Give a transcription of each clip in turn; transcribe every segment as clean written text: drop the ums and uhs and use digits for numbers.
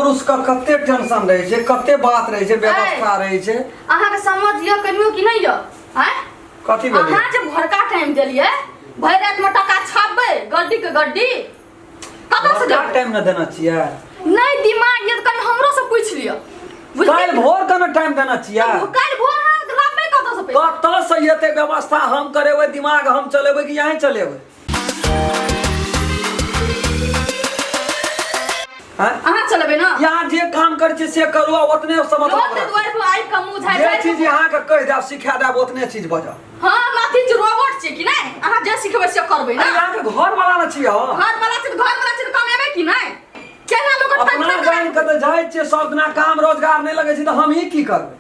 पुरुष के कते टेंशन रहै छै, कते बात रहै छै, व्यवस्था रहै छै। अहाँके समझ यऽ कनियो कि नहि यऽ? आँय, कथी भेलै? अहाँ जे भरका टाइम देलियै, भरि रातिमे टका छापबै गड्डी के गड्डी, कतऽ से का देबै? टाइम न देना छियै? नहि दिमाग यऽ तऽ कनि हमरो से पूछि लिअ, बुझलियै? काल्हि भोर के ने टाइम देना छियै? काल्हि भोर अहाँ लाबबै कतऽ से पैसा? कतऽ से एते व्यवस्था हम करेबै, दिमाग हम चलेबै कि अहीं चलेबै? आँय? अहाँ चलेबै ने। यहाँ जे काम करै छियै से करू आ ओतने से मतलब लोक के राखू। दुआरि पर आबि कऽ मुँह झाड़ि जे झाड़ि चीज अहाँके कहि देब, सिखा देब, ओतने चीज बजब। हँ, अथी जे रोबोट छियै कि नहि? अहाँ जे सिखबै से करबै ने। अरे, अहाँके घर वाला ने छियै हम। घर वाला छै तऽ घर वाला छै तऽ कमेबै कि नहि? केना लोक ठकि अपना ठकि जानि कऽ तऽ जाइ छियै सब दिना, काम रोजगार नहि लगै छै तऽ हम ही की करबै?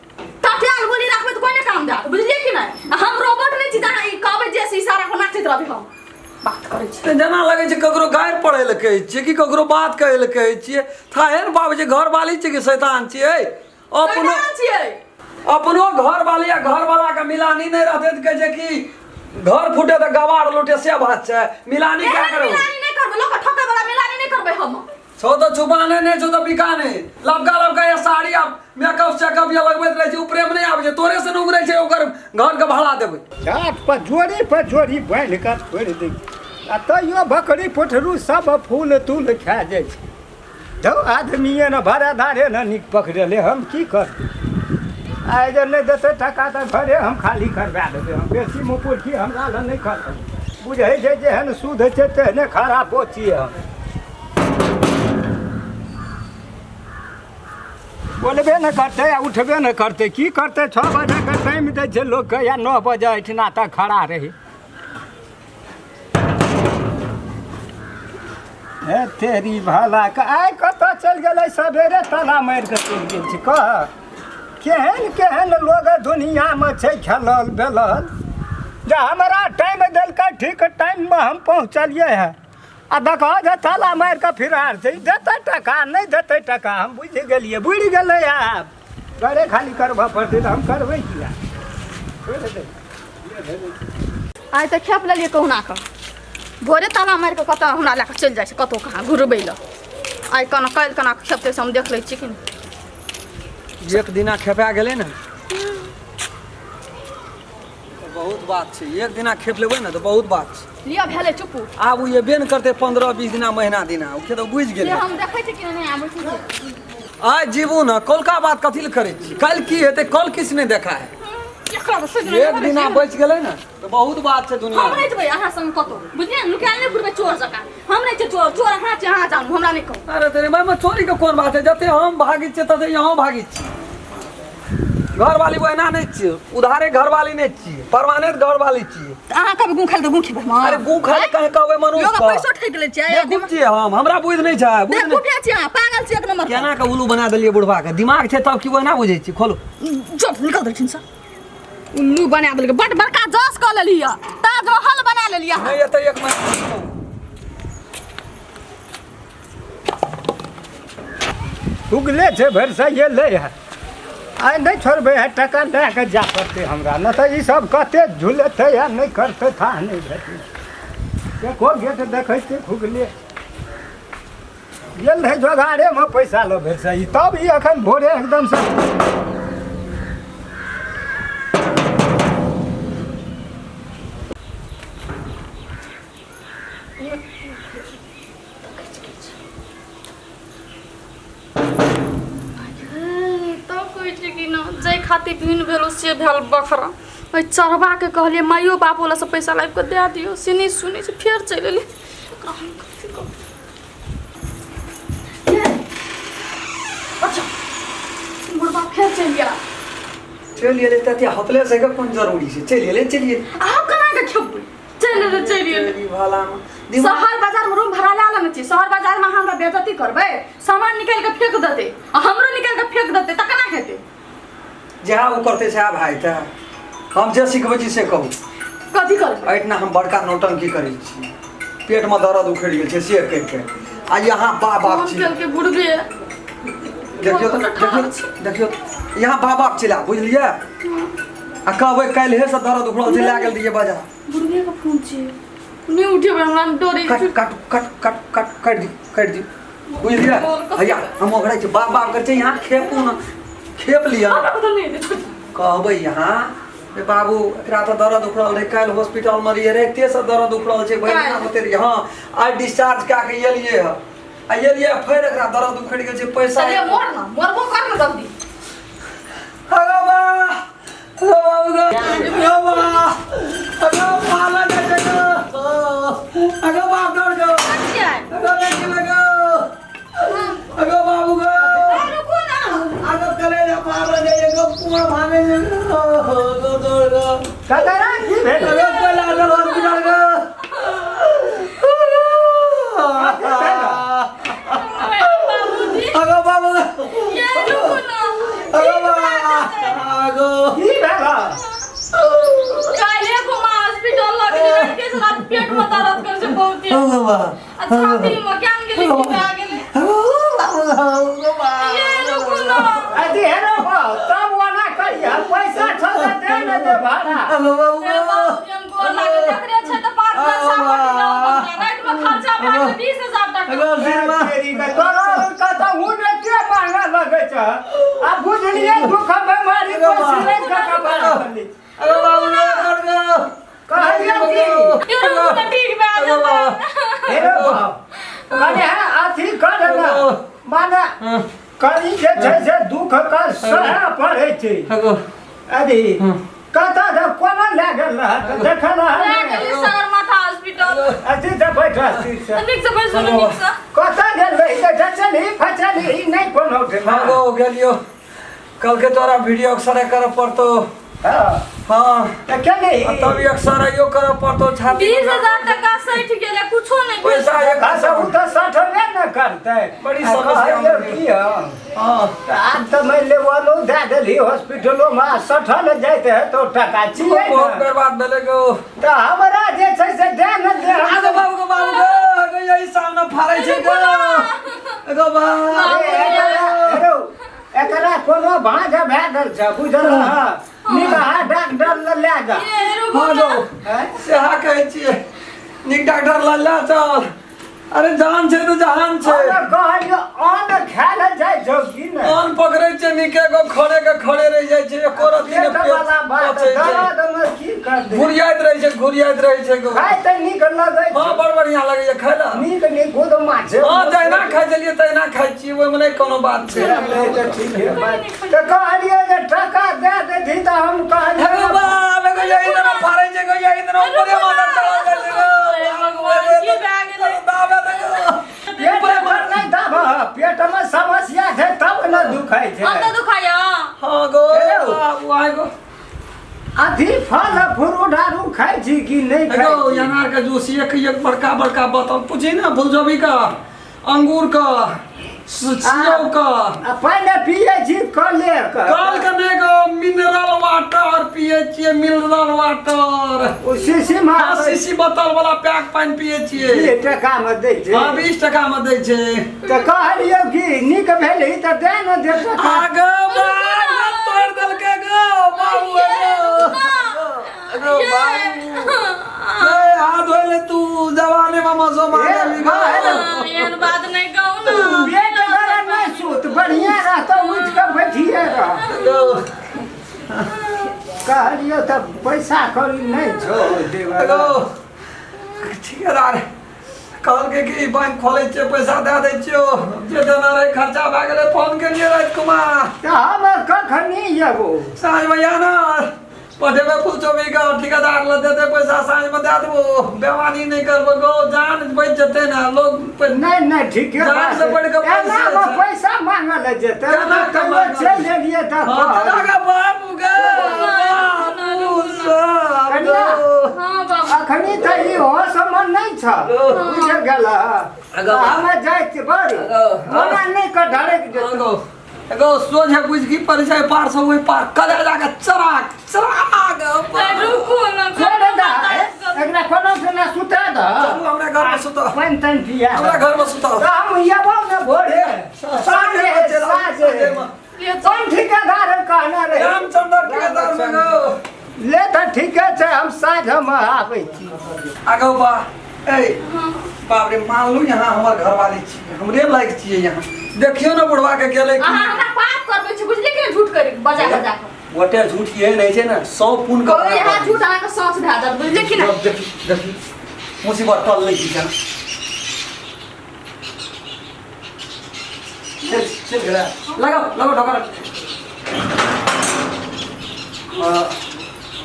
टटियाल बोली राखबै तऽ कोइ नहि काम देत, बुझलियै कि नहि? आ हम रोबोट नहि छी जे अहाँ ई कहबै जे से इशारा पर नाचैत रहबै। हम बात करै छी तऽ जेना लगै छै ककरो गारि पढ़ै लए कहै छियै कि ककरो बात कहै लए कहै छियै, थाहे ने पाबै छै। घरवाली छियै कि शैतान छियै? अपनो शैतान छियै। अपनो घरवाली आ घरवालाके मिलानी नहि रहतै तऽ कहै छै कि घर फूटे तऽ गवार लूटे, से बात छै। मिलानी क्या एहन करबै? मिलानी नहि करबै, लोक ठकै वाला मिलानी नहि करबै हम। छौ तऽ छुपाने नहि, छौ तऽ बिकाने। लबका लबका या साड़ी आ मेकअप चेकअप या लगबैत रहै छै, ओ प्रेम नहि आबै छै तोरे से ने उगरै छै, ओकर घरके भाड़ा देबै। झाट पर जोड़ी पर जोड़ी बान्हि कऽ छोड़ि दै छै आ तैयो बकरी पोठरू सब फूल तूल खा जाइ छै। धौ, आदमीए ने भाड़ा धारे ने नीक पकड़ेलै, हम की करबै? आइ जे नहि देतै टका तऽ घरे हम खाली करबा देबै। हम बेसी मुपुरकी हमरा लग नहि करब। बुझै छै जेहन शुद्ध छै तेहने खराबो छियै। हम बोलबे नहि करतै आ उठबे नहि करतै, की करतै? 6 बजेके टाइम दै छै लोकके या 9 बजे एहिठिना तक खड़ा रही। हे तेरी भला के, आइ कतऽ चलि गेलै? सवेरे ताला मारि कऽ चलि गेल छी। कह, केहन केहन लोग दुनियामे छै खेलल बेलल जे हमरा टाइम देलकै, ठीक टाइममे हम पहुँचलियै हँ आ देखऽ जे ताला मारि कऽ फिरार छै। देतै टका नहि देतै टका, हम बुझि गेलियै, बुझि गेलै। आब घरे खाली करबऽ पड़तै तऽ हम करबै किया? छोड़ि दे। आइ तऽ खेप लेलियै कहुना कऽ। भोरे ताला मारि कऽ कतऽ हमरा लए कऽ चलि जाइ छै, कतहु कहाँ घुरबै लए। आइ केना काल्हि केना खेपतै से हम देख लै छियै कि नहि। एक दिना खेपा गेलै ने तऽ बहुत बात छै। एक दिना खेप लेबै ने तऽ बहुत बात छै। लिअ, भेलै, चुपू। आब ओ एबे ने करतै 15-20 दिना, महीना दिना। ओ खेत बुझि से गेलै। हम देखै छियै कि नहि आबै छै। आइ जीबू ने, कौलका बात कथी लए करै छी? काल्हि की हेतै, कल किछु नहि देखा है। एकरा तऽ सोचि एक दिना बचि गेलै ने तऽ बहुत बात छै दुनिया हम नहि जेबै अहाँ संग कतहु, बुझलियै ने? नुकायल नहि घुरबै चोर जकाँ। हम नहि छियै चोर, चोर अहाँ छियै, अहाँ जानू, हमरा नहि कहू। अरे तेरे माय चोरी के कोन बात है? जते हम भागी छियै तते यहाँ भागी छियै। घरवाली वो एना नहि छियै, उधारे घरवाली नहि छियै, परमानेंट घरवाली छियै। तऽ अहाँ कभी गूँ खाइ तऽ गूँ खेबै हम? अरे गू खाली कहे कहबै मनुष्य लोग के। पैसो ठकि लै छियै। बेवकूफ छियै हम, हमरा बुझि नहि छै, बुझि नहि। बेवकूफ छियै अहाँ, पागल छियै एक नंबर के। केना के उल्लू बना देलियै बुढ़वा के? दिमाग छै तब की ओहिना बुझै छियै? खोलू। जो निकल देलखिन सर, उल्लू बना देलकै। बड बड़का जस कऽ लेलियै, ताजमहल बना लेलियै अहाँ। नहि एतै एक महीना। उगले छै भरि से एलै है, आइ नहि छोड़बै है। टका लए कऽ जाय पड़तै हमरा, नहि तऽ ई सब कते झुलेतै आ नहि करतै, थाह नहि भेटै। एको गेट देखै छियै खुगले गेल रहै जोगाड़ेमे पैसा लऽ भरि से ई, तब ई एखन भोरे एकदमसँ। तब कहै छै कि ने जाहि खातिर भिन भेल से भेल बखरा। ओहि चढ़बाके कहलियै माइयो बापो लए से पैसा लाबि कऽ दए दियौ, से नहि सुनै छै। फेर चलि एलियै। एकरा हम कथी कहू? अच्छा, बुढ़बा फेर चलि गेला। चलि एलै तऽ एते हतले से के कोन जरूरी छै? चलि एलै, चलि एलै। आब केना कऽ खेबै? चलि एलै, चलि एलै। तेरी भलामे दिमाग। शहर बाजार में रूम भाड़ा लए लेने छी। शहर बाजार में अहाँ हमरा बेइज्जती करबै, सामान निकालि कऽ फेंक देतै आ हमरो निकालि कऽ फेंक देतै तऽ केना हेतै? जएह ओ करतै सएह भए जेतै। हम जे सिखबै छी से कहू। कथी करबै? एहिठिना हम बड़का नौटंकी करै छी, पेटमे दर्द उखड़ि गेल छै से कहि कऽ, आ यहाँ बा बाप फोन छी केलकै बुढ़बे। देखियौ तऽ, देखियौ, देखियौ, यहाँ बा बाप चिल्ला, बुझलियै? आ कहबै काल्हिए से दर्द उखड़ल छै, लए गेल रहियै बाजार। बुढ़बे के फोन छियै, नहि उठेबै, हमरा डरे। कट कट कट कट कट, काटि दियौ, काटि दियौ। बुझलियै भैया हम ओकरा छै बाप बाप करै छै यहाँ खेपू न खेप लिअ हमरा कतौ नहि हेतै, छोड़। कहबै यहाँ जे बाबू एकरा तऽ दर्द उखड़ल रहै काल्हि हॉस्पिटलमे रहियै रातिएसँ दर्द उखड़ल छै भरि दिना होते रहियै हँ आइ डिस्चार्ज कए कऽ एलियै हँ आ एलियै फेर एकरा दर्द उखड़ि गेल छै पैसा चलिए मोर ना मोरबो कर ना जल्दी अगो बा अगो बाबू गो अगो बा अगो पाला जा गो अगो बाप दौड़ गो अच्छा अगो बेटी लगो अगो बाबू गो अरे रुको ना अगो कलेजा पाला जा गो पूरा भागे जा गो गो दौड़ गो कतरा की भेल अगो कोला गो हॉस्पिटल गो बाबूजी अगो बाबू ये रुको ना अगो बा अगो की भेल काल्हे घुमा हॉस्पिटल लग गेलै के रात पेट में दर्द कर छै बहुत ही अगो बा आ छाती में ज्ञान गेलै की भए गेलै अगो बाबू अगो बा ये रुको ना अथी हेरो बा तब ओना करिया पैसा छौ तऽ दे ने दे भाड़ा अगो बाबू ए बाबूजी हम गोर लागे देख रहे छै तऽ 5 लाख साफ कऽ रात में खर्चा भए गेलै 20000 टका अगो सिरमा तेरी के तोरा कतहु ने के महंगा लगै छ आ बुझलियै दुख बेमारी कोइ सिलाइ के कपार पर लै छै। अगो बाबू दौड़ गो कहलियै की ये रुको ना ठीक भए अगो बा जेतै हेरो बाप कने है अथी कर ने माने कनी जे छै से दुख के सहे पड़ै छै अगो अरे कतऽ से कोना लए गेल रहै तऽ देखल लए रहै गेलै सगरमाथा हॉस्पिटल अथी से बैठल छी से नीक से बैसू ने नीक से कतऽ गेल रही तऽ जचलही फचलही नहि कोनो ठेमा अगो गेलियो कल के तोरा वीडियो एक्सरे करे पड़तो हँ हाँ तऽ केली आ तब एक्सरे करे पड़तो छाती 20000 टका सठि गेलै कुछो नहि भेल पैसा एक हँ सब तऽ सठबे ने करतै बड़ी आ समस्या कहलियौ भऽ की हँ हाँ तऽ आब तऽ मानि ले ओनो दए देलही हॉस्पिटलोमे आ सठल जाइत है तो टका छियै बहुत ने बर्बाद भेलै गो तऽ हमरा जे छै से दए ने दे आगो बाबू गो बाबू गो आगो यही सामने फाड़ै छै गो गो बाबू हेरो, एकरा कोनो भाँज भए गेल छै बुझल हँ निकहा डॉक्टर लग लए जा ये रुको हाँ ना गो आँय? सेहा कहै छियै नीक डॉक्टर लग ले चल अरे जान छै तऽ जहान छै अन्न कहलियौ अन्न खाय लए जाइ छौ की ने कान पकड़ै छै नीके गो खड़े के खड़े रहि जाइ छै एको रत्ती ने पेट वाला पेट बात पचै छै दर्द मे की कर दे घुरियाइत रहै छै घुरियाइत रहै छै गो खाय तऽ नीक लगै हँ छै बड़ बढ़िया लगैया खाय लए नीक नीक गुद माछ हँ जहिना खाइ छलियै तहिना खाइ छियै ओहिमे नहि कोनो बात छै नहि तऽ ठीक है बात तऽ कहलियै जे टका दए देथिन तऽ हम कहलियै हे बाप एगो यही तरह फाड़ै छै गो यही तरह ऊपरे माथा चढ़ल जाइ छै गो अरे भगवान, की भए गेलै? दाबे दे गो पेट पर नहि दाबह पेटमे समस्या छै तब ने दुखै छै हम तऽ दुखाइया हँ गो हेलो। बाबू आइ गो अथी फल फ्रूट आरू खाइ छी कि नहि खाइ एगो छी अनार के जूस एक एक बड़का बड़का बोतल पूछी ना फूलगोभी का अंगूर का सेब का आ पहिले पियै छी कले के कल के नहि गो मिनरल वाटर पिए छियै मिनरल वाटर ओ शीशी मे हाँ शीशी बोतल वाला पैक पानि पिए छियै बीस टका मे दै छै हाँ 20 टका मे दै छै तऽ कहलियौ कि नीक भेल तऽ दे ने दे टका आगो बाबू तोड़ देलकै गो बाबू गो गो बाबू ए हाथ धोइ ले तू जवाने में मसो मारली गो एहन बात नहि कहू ने पेट भरे नहि सुत बढ़िया रहतौ उठि कऽ बैठिए रह गो कहलियौ तऽ पैसा कौड़ी नहि छौ देबऽ गो ठेकेदार कहलकै कि बैंक खोलै छियै पैसा दए दै छियौ जे देना रहै खर्चा भए गेलै फोन केलियै राज कुमार तऽ हम कखनी एबो साँझमे या ने पठेबै फुलचौबीके ठेकेदार लग देतै पैसा साँझमे दए देबो बेमानी नहि करबो गो जान बचि जेतै ने लोग नहि नहि ठीके जान बात से बढ़ि कऽ पैसा एनामे छै। पैसा मांगल जेतै केना कहियो मांगल? चलि एलियै तऽ हाँ, कहल। चला गे बाबू गे बाबू साहब कनिया। गो। हाँ बाबू अखनी तऽ ई होश मे नहि छ बुझि गेल अगो। हमे जाइ छी बड़ी अगो। ओना नहि कऽ ढरकि जेतौ गो एगो सोझे बुझ की पड़ै छै पार से ओहि पार कले जाके चराक चराक ए, रुकू ना छोड़ दे एकरा कोनो से ना सुता दे चलू हमरा घर में सुतो पानि तानि पिया हमरा घर में सुतो तऽ हम एबौ ने भोरे साँझे में चलि आउ, साँझे साँझे में। कोन ठिकेदार कहने रहे रामचंद्र ठिकेदार में गो ले तऽ ठीके छै हम साँझमे आबै छी आगो बा ए बाप रे, मानलू यहाँ हमर घरवाली छियै, हमरे लायक छियै। यहाँ देखियौ ने बुढ़वा के गेलै कि अहाँ हमरा पाप करबै छी, बुझलियै कि नहि? झूठ करि बजा बजा कऽ गोटे झूठ ये नहीं छै ने, 100 पुन के कहू यहाँ झूठ अहाँके सच भए जायत, बुझलियै कि नहि? देखी देखी, मुसीबत टल लै छी केना। चल चल गेलै, लगाओ लगाओ ढोका।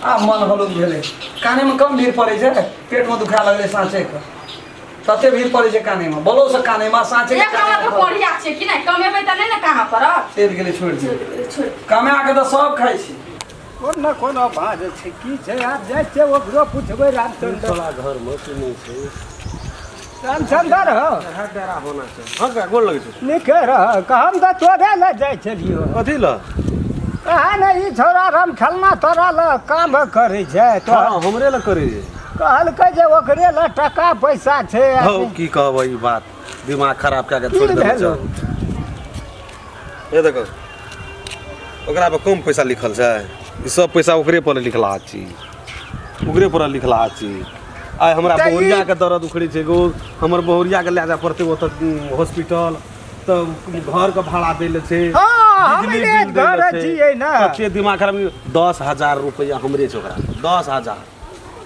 आ मन हलुक भेलै। कानेमे कम भीड़ पड़ै छै, पेटमे दुखा लगलै साँचेके। तते भीड़ पड़ै छै कानेमे, बलोसँ कानेमे साँचे। एक नंबर के कोढ़िया छै कि नहि? कमेबै तऽ नहि ने कहाँ पड़त। चलि गेलै, छोड़ि दियौ। छोड़ि। कमा कऽ तऽ सब खाइ छै। कोन ने कोनो भाँज छै, की छै? आब जाइ छियै, ओकरो पुछबै रामचंद्र। तोरा घरमे सुनै छै। रामचंद्र हो। डेरा होना छै। हँ का, गोर लगै छै। नीके रह। हम तऽ तोरे लए जाइ छलियौ। कथी लए? कहा ने ई छोरा राम खेलना तोरा लए काम करै छै तो। हँ, हमरे लए करै छै। कहलकै जे ओकरे लए टका पैसा छै। हौ, की कहबै, ई बात दिमाग खराब कए कऽ की छोड़ि देने भेलौ? छौ। हे देखो, ओकरा पर कम पैसा लिखल छै? ई सब पैसा ओकरे पर लिखला छी, ओकरे पर लिखला छी। आइ हमरा तऽ ई- बहुरिया के दर्द उखड़ै छै गो, हमर बहुरिया के लए जाय पड़तै ओतऽ हॉस्पिटल, तऽ घर के भाड़ा दै लए छै, हँ, बिजली हमरे बिल दै लए घर छै। छियै ने। कते दिमाग खराब। 10,000 रुपैआ हमरे छै ओकरा, 10,000।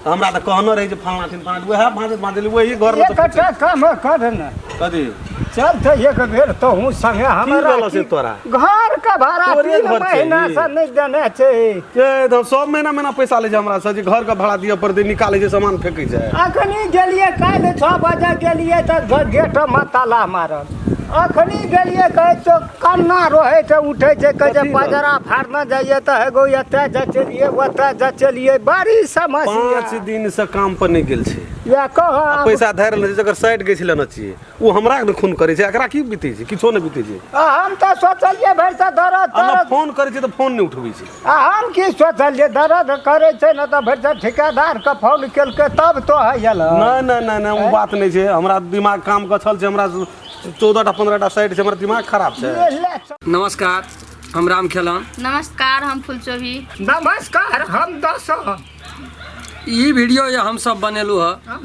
तऽ हमरा तऽ कहने रहै जे फलना ठिन फलना, उएह भाँजत भाँजली वही घरमे। तऽ एकटा काम कर ने। कथी? चल तऽ एक बेर तोहूँ संगे हमरा। भेलौ से तोरा? घर के भाड़ा तोरे 3 घर छै महीना ई? से नहि देने छै। ए तऽ सब महीना महीना पैसा लै छै हमरा से, जे घर के भाड़ा दिअ पड़तै, निकालै छै, सामान फेकै छै। अखनी गेलियै, काल्हि 6 बजे गेलियै तऽ गेट मे ताला मारल। अखनी गेलियै, कहै छौ कन्ना रहै छै, उठै छै, कहै छै कथी लए? पजरा फाड़ने जाइए तऽ हेगो एतऽ जचेलियै, ओतऽ जचेलियै, बड़ी समस्या। 5 दिन से काम पर नहि गेल छै। या कह आ पैसा धरि लेने छै, जकर साइड गेल छलै ने छियै, ओ हमरा ने खून करै छै। एकरा की बीतै छै? किछो नहि बीतै छै। आ हम तऽ सोचलियै भरि से दर्द आ ने दर्द फोन करै छै तऽ फोन नहि उठबै छै। आ हम की सोचलियै, दर्द करै छै ने तऽ भरि से ठेकेदार के फोन केलकै तब तो आयल। नहि नहि नहि नहि, ओ बात नहि छै। हमरा दिमाग काम के छल छै। हमरा 14टा 15टा साइड छै, हमर दिमाग खराब छै। नमस्कार, हम राम खेलन। नमस्कार, हम फुलचोभी। नमस्कार, हम दस। ई वीडियो जे हम सब बनेलहुँ हँ,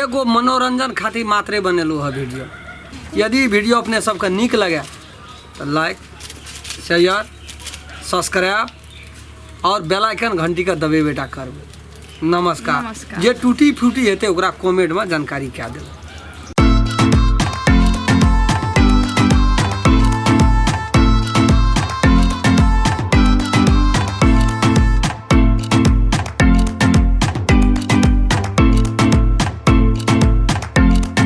एगो मनोरंजन खातिर मात्रे बनेलहुँ हँ वीडियो। यदि वीडियो अपने सबके नीक लगे तऽ लाइक, शेयर, सब्सक्राइब और बेल आइकन घंटीके दबेबे टा करबै। नमस्कार। नमस्कार। जे टूटी फूटी हेतै ओकरा कमेंटमे जानकारी कए देबै।